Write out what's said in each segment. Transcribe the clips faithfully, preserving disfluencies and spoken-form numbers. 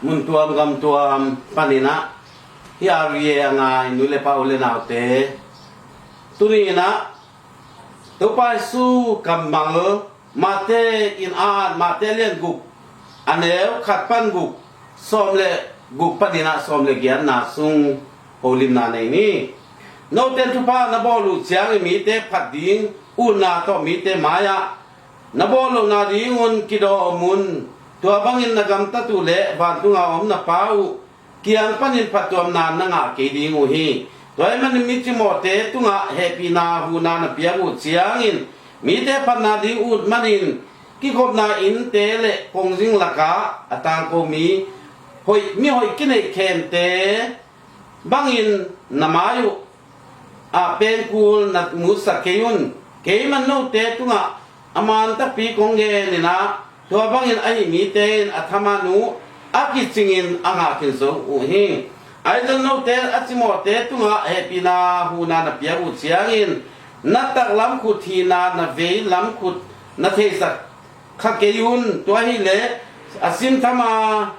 Mun tuam gam tuam panin ah, hih R V A a ngai nu le pa u le naute, tuni in ah Topa Jesu kammal Mate in a, Mate lian guk, a neu khat pan guk, sawm le guk panin ah sawm le giatna sung holimna nei ni. Note in thupha na bawl uh ciangin mite phat ding utna tawh mite mai-ah na bawl lohna dingun kidawm un. Tua bangin na gamtat uh le vantunga om na Pa uh kiang panin phattuamna na ngah kei ding uh hi. Tua ahih manin mi cimawhte tungah hehpihna huhna na piak uh ciangin mite phatna ding ut manin kikhopna innte le kongzing lakah a tangko mi hoih, mi hoih kineih khempeuhte bangin na mai uh ah pengkul na mutsak kei un. Keiman note tungah a man takpi kong gen in ah, tua bangin ahih mite in a thaman uh a kicingin a ngah khin zo uh hi. Ahi zong note a cimawhte tungah hehpihna huhna na piak uh ciangin na taklam khut hihna na veilam khut na theisak kha kei un. Tua hileh a simthama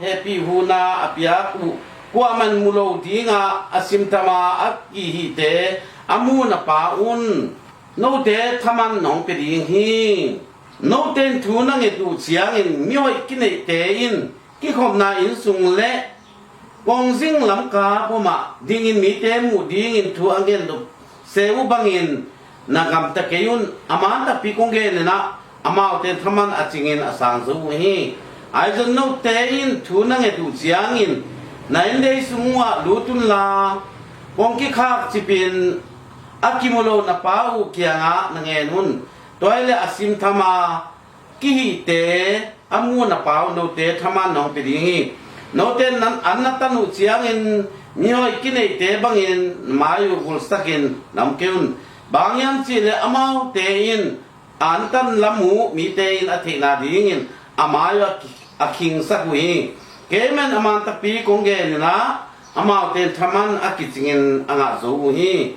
hehpih huhna a piak uh kuaman mu lo dinga a simthama a kihihte a mu na Pa un note thaman nong pia ding hi. Note in thu na nget uh ciangin mi hoih kineihte in kikhopna inn sung le kongzing lamkap omah dingin mite muh dingin thu a gen dop se uh bangin na gamta kei un. A man takpi kong gen in ah, amaute thaman a cingin a sang zo uh hi. Ahi zong note in thu na nget uh ciangin na inndei sung uhah lut unla, kong kikhak cipin a kimu lo na Pa uh kiangah na ngen un. Tua hileh a simthama kihihte a mu na Pa uh note thaman nong pia ding hi. Note in an na tan uh ciangin mi hoih kineihte bangin na mai uh gulsakin na om kei un. Bang hiam cihleh amaute in an tan lam uh mite in a theihna dingin a mai uh a ki-, a khingsak uh hi. Keiman a man takpi kong gen in ah, amaute in thaman a kicingin a ngah zo uh hi.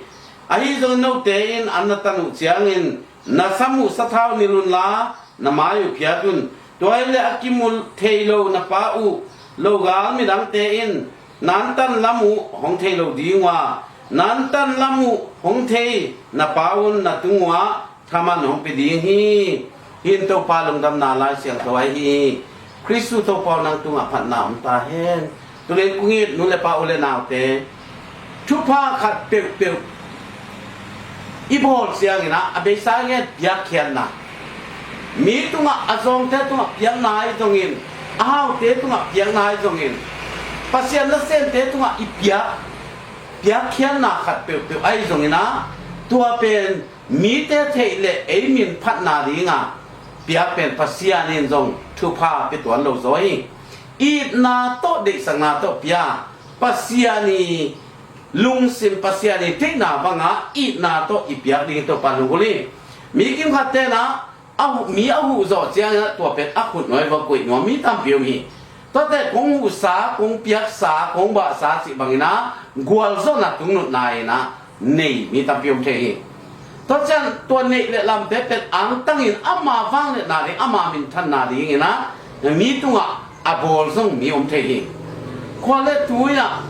Ahi zongin note in an na tan uh ciangin na sam uh sathau nilh unla, na mai uh phiat un. Tua hileh a kimu thei lo na Pa uh logal midangte in na an tan lam uh hong thei lo ding uh a, na an tan lam uh hong thei na Pa un na tung uhah thaman hong pia ding hi. Hih in Topa lungdamna Lai Siangtho ahi hi. Khristu Topa aw, nang tungah phatna om ta hen. Tuni in kong it nu le pa u le naute, thupha khat peuhpeuh i bawl ciangin ah, a beisa ngen piakkhiatna, mi tungah, a zawngte tungah piakna ahi zongin, a haute tungah piakna ahi zongin, Pasian nasemte tungah i piak, piakkhiatna khat peuhpeuh ahi zongin ah, tua pen mite theih le ei min phatna dinga piak pen Pasian in zong thupha pia tuan lo zaw hi. Itna tawh deihsakna tawh pia, Pasian i lungsim, Pasian i theihna banga itna tawh i piak ding Topa in hong hul hi. Mi kimkhat tenah a huh, mi a huh zawh ciangin ah tua pen a khut nuai va koih nuam mi tampi om hi. Tuate kong huhsa, kong piaksa, kong bahsa cih bangin ah gualzawhna tungnutna in ah nei mi tampi om thei hi. Tua ciang tua neih le lamte pen angtangin ama vangliatna ding, ama minthanna dingin ah mi tungah a bawl zong mi om thei hi. Khua le tui ah,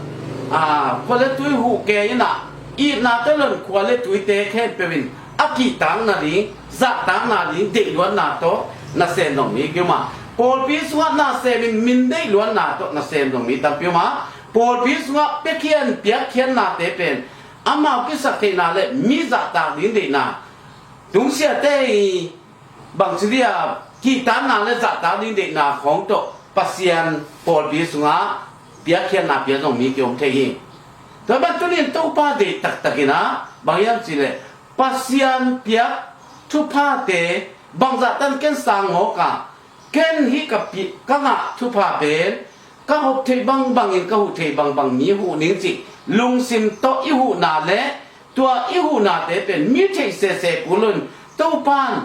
a, khua le tui huh kei in ah, itna tawh lon khua le tuite khempeuh in a kihtakna ding, zahtakna ding deihluatna tawh nasem zong mi ki om a, pawlpi sungah nasemin min deihluatna tawh nasem zong mi tampi om a, pawlpi sungah piakhian, piakkhiatnate pen amau kisaktheihna le mi zahtak ding deihna, tungsiate i bangci dia kihtakna le zahtak ding deihna khawng tawh Pasian pawlpi sungah piakkhiatna pia zong mi ki om thei hi. Tua ban tunin Topa deih taktakin ah bang hiam cihleh, Pasian piak thuphate bangzah tan ken sang mawk a, ken hih ka pi-, ka ngah thupha pen ka hop thei bangbangin, ka huh thei bangbang mi huh ning cih lungsim tawh i huhna le tua i huhnate pen mi theih sese kul un, Topa in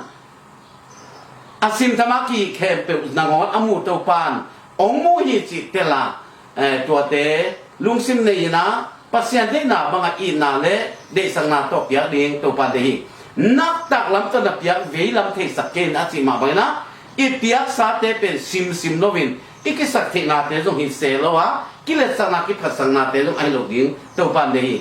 a simtham a kihih khempeuh nangawn a mu Topa in hong mu hi cih tel a, eh, tuate lungsim nei in ah Pasian deihna bangah itna le deihsakna tawh piak ding Topa in deih hi. Naktak lam tawh na piak, veilam theisak kei in a cih mah bangin ah i piaksate pen simsim loin i kisak theihnate zong hi se lo a, kiletsakna kiphatsaknate zong ahi lo ding Topa in deih hi.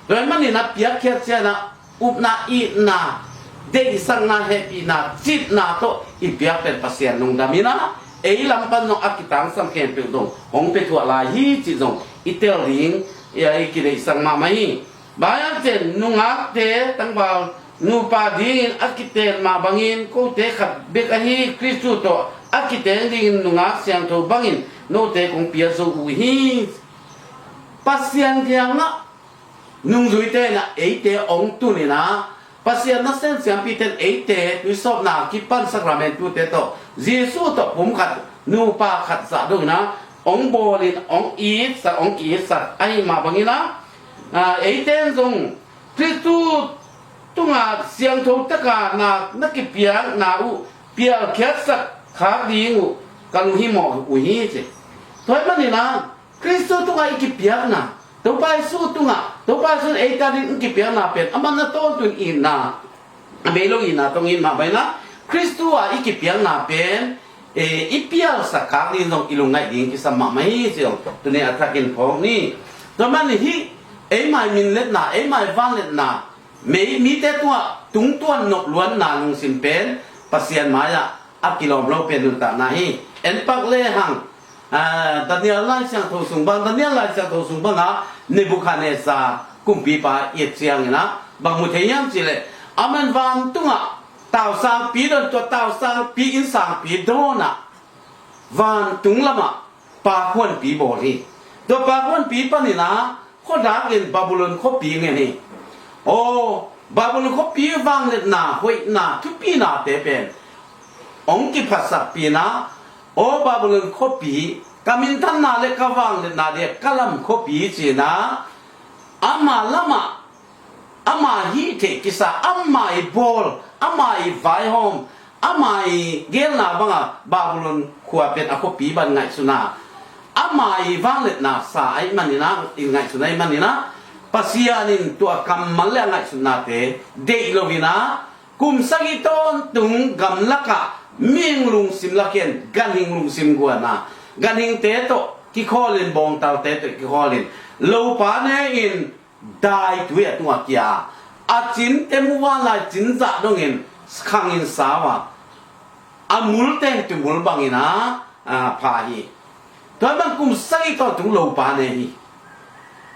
Tua ahih manin a piakkhiat ciangin a upna, itna, deihsakna, hehpihna, citna tawh i piak pen Pasian lungdam in a, ei lam pan zong a kitangsam khempeuh zong hong pia thuah lai hi cih zong i tel ding, i, i kideihsak mahmah hi. Bang hang hiam cih leh nungakte tangval nupa dingin a kiten mah bangin kote khat bek ahi Khristu tawh a kiteng dingin nungak siangtho bangin note kong pia zo uh hi. Pasian kiangah nungzuite in a eite hong tun in a, Pasian nasem siampite in eite tuisawpna kipan sakramentute tawh, Jesu tawh pum khat, nupa khat zah dongin a, hong bawlin, hong itsak, hong ki-itsak ahih mah bangin a, a, eite in zong Khristu tungah siangtho taka na, na kipiakna uh pialkhiatsak khak ding uh ka lunghimawh uh hi ci. Tua ahih manin a, Khristu tungah i kipiakna, Topa Jesu tungah, Topa Jesu in eite adingin kipiakna pen, aman a tawntung itna, a bei lo itna tawh it mah bangin a, Khristu ah i kipiakna pen, e, i pialsak khak ding zong i lungngaih ding kisam mahmah hi ci zong tuni a thakin phawk ni. Tua manin hih eimai minletna, eimai vangliatna, mei, mite tungah tungtuan nop luatna lungsim pen Pasian mai-ah a kilawm lo pen nuntakna hi. En pak lehang, a, Daniel Lai Siangtho sung bang, Daniel Lai Siangtho sung bangah Nebuchadnezzar kumpipa i et ciangin a, bang mu thei hiam cih leh, aman vantungah tausangpi dawn, tua tausangpi innsangpi dawnah vantung lamah pakhuanpi bawl hi. Tua pakhuanpi panin a, khuadakin Babylon khuapi ngen hi. Aw, Babylon khuapi vangliatna, hoihna, thupihnate pen hong kiphatsakpih in a, aw, Babylon khuapi, ka minthanna le ka vangliatna dia ka lam khuapi ci-in a, ama lamah, ama hih theih kisa, ama i bawl, ama i vaihawm, ama i gelna banga Babylon khua pen a khuapi ban ngaihsun a, ama i vangliatna sa ahih manin a, i ngaihsun ahih manin a, Pasian in tua kammal le a ngaihsutnate deih loin a, kum sagih tawntung gamlakah mihing lungsim lakin ganhing lungsim guan a, ganhingte tawh kikhawlin, bawngtalte tawh kikhawlin, lopa ne-in daitui a tungah kia a, a cinte muvanlai cin zah dongin khangin sau a, a mul teng tumul bangin a, a, pha hi. Tua ahih manin kum sagih tawntung lopa ne hi.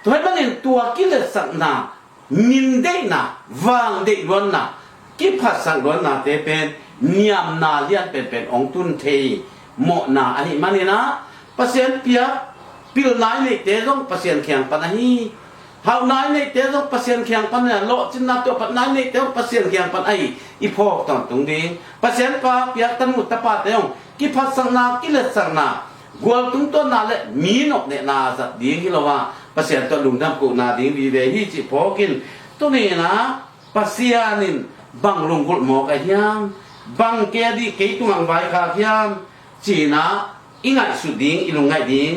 Tua ahih manin tua kiletsakna, mindeihna, vangdeih luanna, kiphatsak luannate pen niamna lian penpen hong tun thei mawhna ahih manin a, Pasian piak pilna i neihte zong Pasian kiang pan ahi, hauhna i neihte zong Pasian kiang pan ahi, lawhcinna tuahphatna i neihte zong Pasian kiang pan ahi, i phawk tawntung ding. Pasian pa piak tanu tapate zong kiphatsakna, kiletsakna, gual tungtawnna le mi nopnehna zat ding hi lo a, Pasian tawh lungdam kohna ding vive hi cih phawkin, tuni-in a Pasian in bang lunggulh mawk ahi hiam, bang kei a dih kei tungah hong vaikhak hiam, ci-in a i ngaihsut ding, i lungngaih ding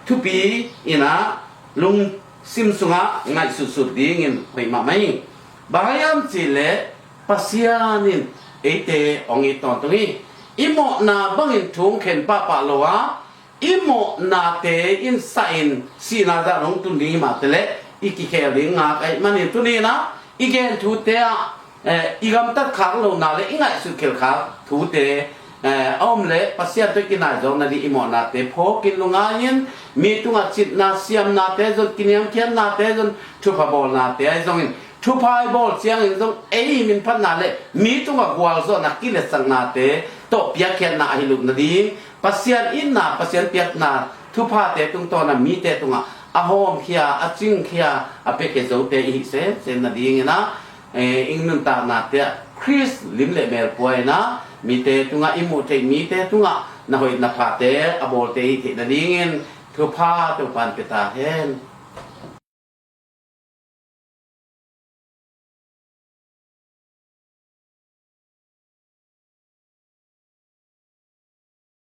thupi in a, lungsim sungah ngaihsutsut dingin hoih mahmah hi. Bang hang hiam cih leh Pasian in eite hong it tawntung hi. I mawhna bangin thu hong khen pahpah lo a, i mawhnate in sah in sihna zah hong tun ding hi mah teh leh i kikhel ding ngak ahih manin tuni-in a i gen thute ah, eh, i gamtat khak lohna le i ngaihsut khelh khak thute, eh, a om leh Pasian tawh i kinaizawk nading i mawhnate phawkin lungngai-in, mi tungah citna siamnate zon, kiniamkhiatnate zon, thupha bawlnate ahi zongin, thupha i bawl ciangin zong ei minphatna le mi tungah gualzawhna, kiletsaknate tawh piakkhiatna ahi loh nading, Pasian itna, Pasian piakna thuphate tungtawna mite tungah a hawmkhia, a cingkhia, a piakhia zote i hih semsem nadingin a, eh, i nuntaknate ah Khrist lim le mel pua-in a, mite tungah i muh theih, mite tungah na hoih na phate a bawlte i hih theih nadingin thupha Topa'n pia ta hen.